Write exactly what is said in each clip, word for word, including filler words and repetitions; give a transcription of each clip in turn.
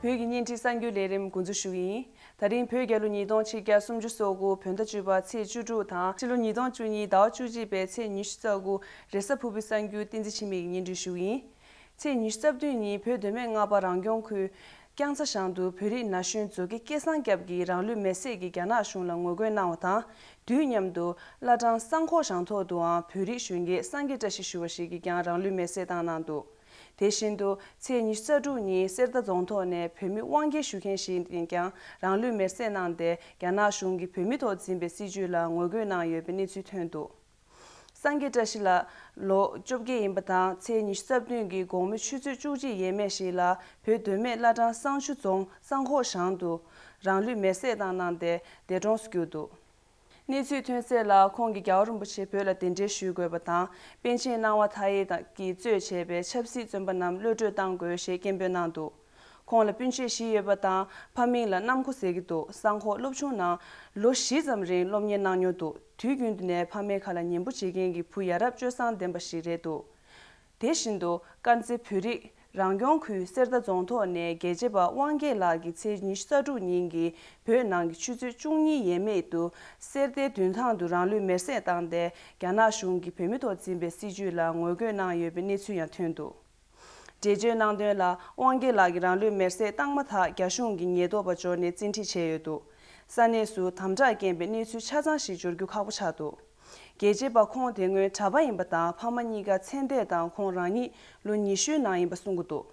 བོད་ཀྱི་བརྙན་འཕྲིན་གསར་འགྱུར་ལས་རིམ་འགོ་འཛུགས་ཞུ་གི་ཡིན། ད་རིང་བོད་རྒྱལ་ལོ་ཉིས་སྟོང་ཆིག་བརྒྱ་སུམ་ཅུ་སོ་དགུ་བོད་ཟླ་བཅུ་པ་ཚེས་བཅུ་དྲུག་དང་ཕྱི་ལོ་ཉིས་སྟོང་བཅུ་གཉིས་ཟླ་བ་བཅུ་གཅིག་པའི་ཚེས་ཉི་ཤུ་རྩ་དགུ་རེས་གཟའ་ཕུར་བུའི་གསར་འགྱུར་བསྟན་འཛིན་འཆི་མེད་ཀྱིས་སྙན་སྒྲོན་ཞུ་གི་ཡིན། ཚེས་ཉི་ཤུ་རྩ་བདུན་ཉིན་བོད་མདོ་སྨད་རྔ་པ་རང་སྐྱོང་ཁུལ་རྐྱང་ཚ་ཞང་དུ་བོད་རིགས་ན་གཞོན་མཛོད་དགེ་སྐལ་བཟང་སྐྱབས་ཀྱིས་རང་ལུས་མེར་སྲེག་གིས་རྒྱ་ནག་གཞུང་ལ་ངོ་རྒོལ་གནང་བ་དང་། དུས་མཉམ་དུ་བླ་བྲང་སང་ཁོག་ཞང་ཐོག་ཏུའང་བོད་རིགས་གཞོན་སྐྱེས་སངས་རྒྱས་བཀྲ་ཤིས་ཞུ་བ་ཞིག་གིས་ཀྱང་རང་ལུས་མེར་སྲེག་བཏང་གནང་འདུག་དེ་བཞིན་དུ་ཚེས་ཉི་ཤུ་རྩ་དྲུག་ཉིན་གསེར་རྟ་རྫོང་ཐོག་ནས་བོད་མི་དབང་སྐྱེས་ཞུ་མཁན་ཞིག་ཡིན་ཀྱང་རང་ལུས་མེར་སྲེག་གནང་སྟེ་རྒྱ་ནག་གཞུང་གིས་བོད་མི་ཐོག་འཛིན་པའི་སྲིད་བྱུས་ལ་ངོ་རྒོལ་གནང་ཡོད་པའི་གནས་ཚུལ་ཐོན་འདུག་སངས་རྒྱས་བཀྲ་ཤིས་ལགས་ལོ་བཅོ་བརྒྱད་ཡིན་པ་དང་ཚེས་ཉི་ཤུ་རྩ་བདུན་གྱི་དགོང་མོ་ཆུ་ཚོད་བཅུ་གཅིག་ཡས་མས་ཤིག་ལ་བོད་མདོ་སྨད་བླ་བྲང་བསང་ཆུ་རྫོང་བསང་ཁོག་ཞང་དུ་རང་ལུས་མེར་སྲེག་བཏང་གནང་སྟེ་འདས་གྲོངས་སུ་གྱུར་འདུག་གནས་ཚུལ་ཐོན་གསལ་ལ་ཁོང་གིས་རྒྱལ་བ་རིན་པོ་ཆེ་བོད་ལ་གདན་འདྲེན་ཞུ་དགོས་པ་དང་པཎ་ཆེན་སྣང་བ་མཐའ་ཡས་དང་གིས་གཙོས་བྱས་པའི་ཆབ་སྲིད་བཙོན་པ་རྣམས་གློད་བཀྲོལ་གཏང་དགོས་ཞེས་སྐད་འབོད་གནང་འདུག་ཁོང་ལ་སྤུན་མཆེད་བཞི་ཡོད་པ་དང་ཕ་མིང་ལ་གནམ་ཁོ་ཟེར་གྱི་འདུག་བསང་ཁོག་སློབ་ཆུང་ནང་ལོ་བཞི་ཙམ་རིང་སློབ་གཉེར་གནང་མྱོང་འདུག་དུས་རྒྱུན་དུ་ནས་ཕ་མའི་ཁ་ལ་ཉན་པོ་བྱེད་མཁན་གྱི་བུ་ཡ་རབས་སྤྱོད་བཟང་ལྡན་པ་ཞིག་རེད་འདུག་དེ་བཞིན་དུ་དཀར་མཛེས་བོད་རིགས་རང་སྐྱོང་ཁུལ་གསེར་རྟ་རྫོང་ཐོག་ནས་རྒྱལ་གཅེས་པ་དབང་རྒྱལ་ལགས་ཀྱིས་ཚེས་ཉི་ཤུ་རྩ་དྲུག་ཉིན་གྱི་བོད་ནང་གི་ཆུ་ཚོད་བཅུ་གཉིས་ཡས་མས་དུ་གསེར་རྟའི་མདུན་ཐང་དུ་རང་ལུས་མེར་སྲེག་བཏང་སྟེ་རྒྱ་ནག་གཞུང་གིས་བོད་མི་ཐོག་འཛིན་པའི་སྲིད་བྱུས་ལ་ངོ་རྒོལ་གནང་ཡོད་པའི་གནས་ཚུལ་ཡང་ཐོན་འདུག་འགྲེལ་བརྗོད་གནང་དོན་ལ་དབང་རྒྱལ་ལགས་ཀྱིས་རང་ལུས་མེར་སྲེག་བཏང་མ་ཐག་རྒྱ་གཞུང་གི་ཉེན་རྟོག་པ་འབྱོར་ནས་བཙན་ཁྲིད་བྱས་ཡོད་འདུག་ས་གནས་སུ་དམ་དྲག་རྐྱེན་པའི་གནས་ཚུལ་ཆ་ཚང་ཞིག་འབྱོར་རྒྱུ་ཁག་པོ་ཆགས་འདུག་རྒྱལ་གཅེས་པ་ཁོང་དེ་སྔོན་གྲྭ་པ་ཡིན་པ་དང་ཕ་མ་གཉིས་ཀ་ཚེ་འདས་དང་ཁོང་རང་ཉིད་ལོ་ཉི་ཤུའི་ནང་ཡིན་པ་གསུང་གི་འདུག་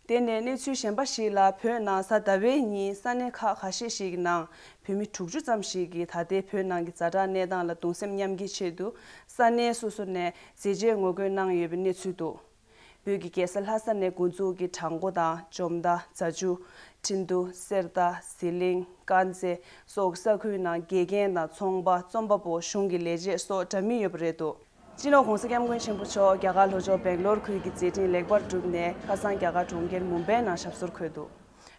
དེ་ནས་གནས་ཚུལ་གཞན་པ་ཞིག་ལ་བོད་ནང་གཟའ་ཟླ་བའི་ཉིན་ས་གནས་ཁག་ཁ་ཤས་ཤིག་གི་ནང་བོད་མི་དྲུག་ཅུ་ཙམ་ཞིག་གིས་ད་ལྟའི་བོད་ནང་གི་ཛ་དྲག་གནས་སྟངས་ལ་གདུང་སེམས་མཉམ་སྐྱེད་ཆེད་དུ་ས་གནས་སོ་སོ་ནས་མཛད་རྗེས་ངོ་རྒོལ་གནང་ཡོད་པའི་གནས་ཚུལ་འདུག་བོད་ཀྱི་རྒྱལ་ས་ལྷ་ས་ནས་འགོ་འཛུགས་ཀྱིས་བྲག་མགོ་དང་འཇོ་མདའ། རྫ་ཆུ། ཁྲིན་ཏུ། གསེར་རྟ། ཟི་ལིང་། དཀར་མཛེས་སོགས་ས་ཁུལ་ནང་དགེ་རྒན་དང་ཚོང་པ། རྩོམ་པ་པོ། གཞུང་གི་ལས་བྱེད་སོགས་འདྲ་མིན་ཡོད་པ་རེད་འདུག་སྤྱི་ནོར་༸གོང་ས་༸སྐྱབས་མགོན་ཆེན་པོ་མཆོག་རྒྱ་གར་ལྷོ་ཕྱོགས་སྦེང་ལོར་ཁུལ་གྱི་མཛད་འཕྲིན་ལེགས་པར་གྲུབ་ནས་ཁ་སང་རྒྱ་གར་གྲོང་ཁྱེར་མུམ་བྷའི་ནང་ཞབས་སོར་འཁོད་འདུག་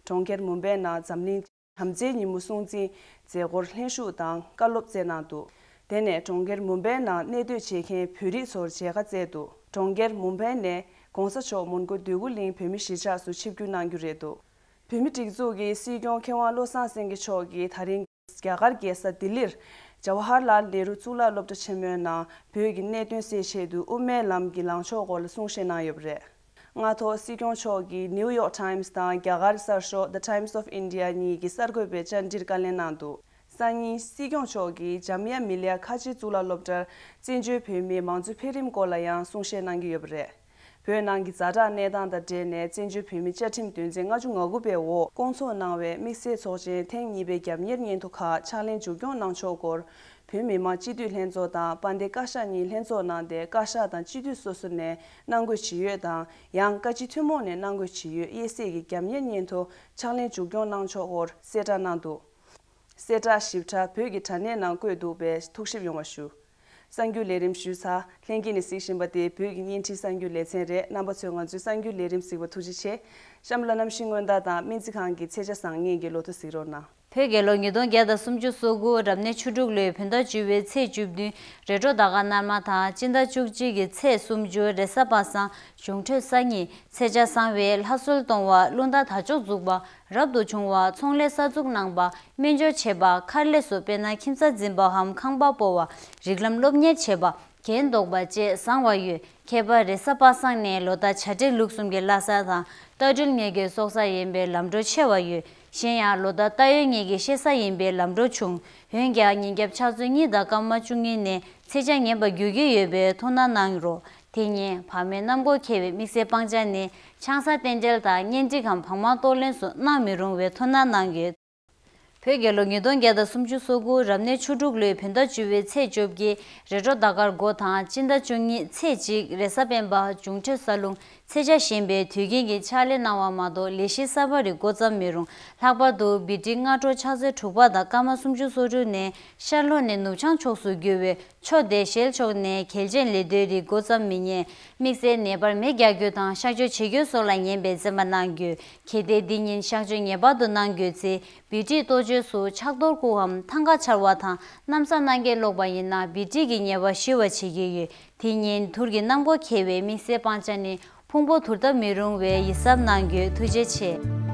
གྲོང་ཁྱེར་མུམ་བྷའི་ནང་འཛམ་གླིང་བྱམས་བརྩེའི་ཉིན་མོ་སྲུང་བརྩིའི་མཛད་སྒོར་ལྷན་ཞུགས་དང་བཀའ་སློབ་སྩལ་གནང་འདུག་དེ་ནས་གྲོང་ཁྱེར་མུམ་བྷའི་ནང་གནས་སྡོད་བྱེད་མཁན་བོད་རིགས་ཚོར་མཇལ་ཁ་བསྩལ་འདུག་གྲོང་ཁྱེར་མུམ་བྷའི་ནས་༸གོང་ས་མཆོག་མོན་གྷོ་འདོད་རྒུ་གླིང་བོད་མི་གཞིས་ཆགས་སུ་ཆིབས་བསྒྱུར་གནང་རྒྱུ་རེད་འདུག་བོད་མིའི་སྒྲིག་འཛུགས་ཀྱི་སྲིད་སྐྱོང་མཁས་དབང་བློ་བཟང་སེང་གེ་མཆོག་གིས་ད་རིང་རྒྱ་གར་རྒྱལ་ས་ལྡི་ལིར་ཇ་ཝ་ཧར་ལཱལ་ནེ་རུ་གཙུག་ལག་སློབ་གྲྭ་ཆེན་མོའི་ནང་བོད་ཀྱི་གནད་དོན་སེལ་ཆེད་དུ་དབུ་མའི་ལམ་གྱི་ལངས་ཕྱོགས་སྐོར་ལ་གསུང་བཤད་གནང་ཡོད་པ་རེད། སྔ་ཐོག་སྲིད་སྐྱོང་མཆོག་གིས་ནིའུ་ཡོག་ཊའིམ་སི་དང་རྒྱ་གར་གསར་ཤོག་The Times of India གཉིས་ཀྱི་གསར་འགོད་པའི་བཅར་འདྲིར་བཀའ་ལན་གནང་འདུག་སང་ཉིན་སྲིད་སྐྱོང་མཆོག་གིས་ཇམ་ཡ་མི་ལི་ཡ་ཁ་ཆེ་གཙུག་ལག་སློབ་གྲྭར་བཙན་བྱོལ་བོད་མིའི་མང་གཙོའི་འཕེལ་རིམ་སྐོར་ལ་ཡང་གསུང་བཤད་གནང་གི་ཡོད་པ་རེད། བོད་ནང་གི་ཛ་དྲག་གནས་སྟངས་དང་འབྲེལ་ནས་བཙན་བྱོལ་བོད་མི་བཅའ་ཁྲིམས་དོན་ཚན་ལྔ་བཅུ་ང་དགུ་པའི་འོག་བསྐོང་ཚོགས་གནང་བའི་དམིགས་བསལ་ཚོགས་ཆེན་ཐེངས་གཉིས་པའི་རྒྱབ་གཉེར་སྙན་ཐོ་ཁག་ཕྱག་ལེན་མཇུག་སྐྱོང་གནང་ཕྱོགས་སྐོར། བོད་མི་མང་སྤྱི་འཐུས་ལྷན་ཚོགས་དང་དཔལ་ལྡན་བཀའ་ཤག་གཉིས་ལྷན་ཚོགས་གནང་སྟེ་བཀའ་ཤག་དང་སྤྱི་འཐུས་སོ་སོ་ནས་གནང་དགོས་ཇི་ཡོད་དང་ཡང་བཀའ་སྤྱི་ཐུན་མོང་ནས་གནང་དགོས་ཇི་ཡོད་དབྱེ་གསེས་ཀྱི་རྒྱབ་གཉེར་སྙན་ཐོ་ཕྱག་ལེན་མཇུག་སྐྱོང་གནང་ཕྱོགས་སྐོར་གསལ་བསྒྲགས་གནང་འདུག་གསལ་བསྒྲགས་ཞིབ་ཕྲ་བོད་ཀྱི་དྲ་གནས་ནང་བཀོད་འདུག་པས་ཐུགས་ཞིབ་ཡོང་བ་ཞུ། གསར་འགྱུར་ལས་རིམ་ཞུས་ཚར། ལྷན་རྒྱས་ནས་གཟིགས་བཞིན་པ་དེ་བོད་ཀྱི་བརྙན་འཕྲིན་གསར་འགྱུར་ལེ་ཚན་རེད། རྣམ་པ་ཚོས་ང་ཚོའི་གསར་འགྱུར་ལས་རིམ་གཟིགས་པར་ཐུགས་རྗེ་ཆེ། གཤམ་ལ་གནམ་གཤིས་སྔོན་བརྡ་དང་སྨན་རྩིས་ཁང་གི་ཚེས་ཆ་བཟང་ངན་གྱི་ལོ་ཐོ་གཟིགས་རོགས་གནང་། བོད་རྒྱལ་ལོ་ཉིས་སྟོང་བརྒྱ་དང་སུམ་ཅུ་སོ་དགུ་རབ་གནས་ཆུ་འབྲུག་ལོའི་བོད་ཟླ་བཅུ་པའི་ཚེས་བཅུ་བདུན་རེས་འགྲོགས་ཟླ་སྐར་སྣར་མ་དང་སྤྱི་ཟླ་བཅུ་གཅིག་གི་ཚེས་སུམ་ཅུ་རེས་གཟའ་པ་སངས་འབྱུང་འཕྲོད་གསར་རྙིང་། ཚེས་ཆ་བཟང་བའི་ལྷ་གསོལ་གཏོང་བ། རླུང་རྟ་དར་ལྕོག་འཛུགས་པ། རབ་ཏུ་བྱུང་བ། ཚོང་ལས་གསར་འཛུགས་གནང་བ། སྨན་སྦྱོར་བྱེད་པ། མཁར་ལས་སུ་དཔེར་ན་ཁྱིམ་ཚང་འཛིན་པའམ་ཁང་པ་སྤོ་བ། རིགས་ལམ་སློབ་གཉེར་བྱེད་པ། རྒྱན་འདོགས་པ་བཅས་བཟང་བ་ཡོད། ཁྱད་པར་རེས་གཟའ་པ་སངས་ནས་ལོ་ཟླ་བྱ་སྤྲེལ་ལུག་གསུམ་གྱི་བླ་གཟའ་དང་རྟ་སྦྲུལ་ཉེར་དགུའི་སྲོག་གཟའ་ཡིན་པས་ལམ་འགྲོ་ཆེ་བ་ཡོད། གཞན་ཡང་ལོ་ཟླ་རྟ་ཡོས་ཉེར་དགུའི་གཤེད་གཟའ་ཡིན་པས་ལམ་འགྲོ་ཆུང་། འོན་ཀྱང་ཉིན་རྒྱབ་ཕྱག་ཚོད་གཉིས་དང་སྐར་མ་བཅུ་གཉིས་ནས་ཚེས་ཆ་ངན་པ་འགྱུར་གྱི་ཡོད་པས་ཐུགས་སྣང་གནང་རོགས། དེ་ཉིན་བར་མའི་གནམ་སྒོ་འཁེལ་བའི་དམིགས་བསལ་སྤང་བྱ་ནི་ཆང་ས་རྟེན་འབྲེལ་དང་གཉེན་སྒྲིག་གམ་བག་མ་གཏོགས་ལེན་སུ་གནང་མི་རུང་བའི་ཐུགས་སྣང་གནང་ཡོད། བོད་རྒྱལ་ལོ་ཉིས་སྟོང་བརྒྱ་དང་སུམ་ཅུ་སོ་དགུ་རབ་གནས་ཆུ་འབྲུག་ལོའི་བོད་ཟླ་བཅུ་པའི་ཚེས་བཅོ་བརྒྱད་རེས་འགྲོགས་ཟླ་སྐར་འགོ་དང་སྤྱི་ཟླ་བཅུ་གཉིས་ཚེས་གཅིག་རེས་གཟའ་སྤེན་པ་འབྱུང་འཕྲོད་གསར་རླུང་ཚེས་ཆ་གཞན་པའི་དུས་རྒྱུན་གྱི་ཕྱག་ལས་གནང་བ་མ་གཏོགས་ལས་གཞི་གསར་པ་རིགས་འགོ་བརྩམ་མི་རུང་། ལྷག་པར་དུ་བི་ཏི་སྔ་དྲོ་ཕྱག་ཚོད་དྲུག་པ་དང་སྐར་མ་སུམ་ཅུ་སོ་དྲུག་ནས་ཤར་ལྷོ་ནས་ནུབ་བྱང་ཕྱོགས་སུ་རྒྱུ་བའི་ཆུ་དེ་ཞལ་ཕྱོགས་ནས་གལ་ཆེན་ལས་དོན་རིགས་འགོ་བརྩམ་མི་ཉན། དམིགས་བསལ་ནད་པར་མེ་རྒྱག་རྒྱུ་དང་གཤག་བཅོས་བྱེད་རྒྱུ་སོགས་ལ་ཉན་པའི་བཙན་པ་གནང་རྒྱུ། གལ་ཏེ་འདི་ཉིན་གཤག་བཅོས་ངེས་པར་དུ་གནང་དགོས་ཚེ། བི་ཏི་གཏོ་བཅོས་སུ་ཕྱག་རྡོར་སྐུའམ་ཐང་ག་འཕྱར་བ་དང་གནམ་ས་སྣ་བརྒྱད་ལོག་པ་ཡིན་ན་བི་ཏི་གི་ཉེས་པ་ཞི་བ་བྱེད་ཀྱི་ཡོད། དེ་ཉིན་དུར་གྱི་གནམ་སྒོ་འཁེལ་བའི་དམིགས་བསལ་སྤང་བྱ་ནི་ཕུང་པོ་དུར་བཏབ་མི་རུང་བའི་ཡིད་གཟབ་གནང་རྒྱུ། ཐུགས་རྗེ་ཆེ།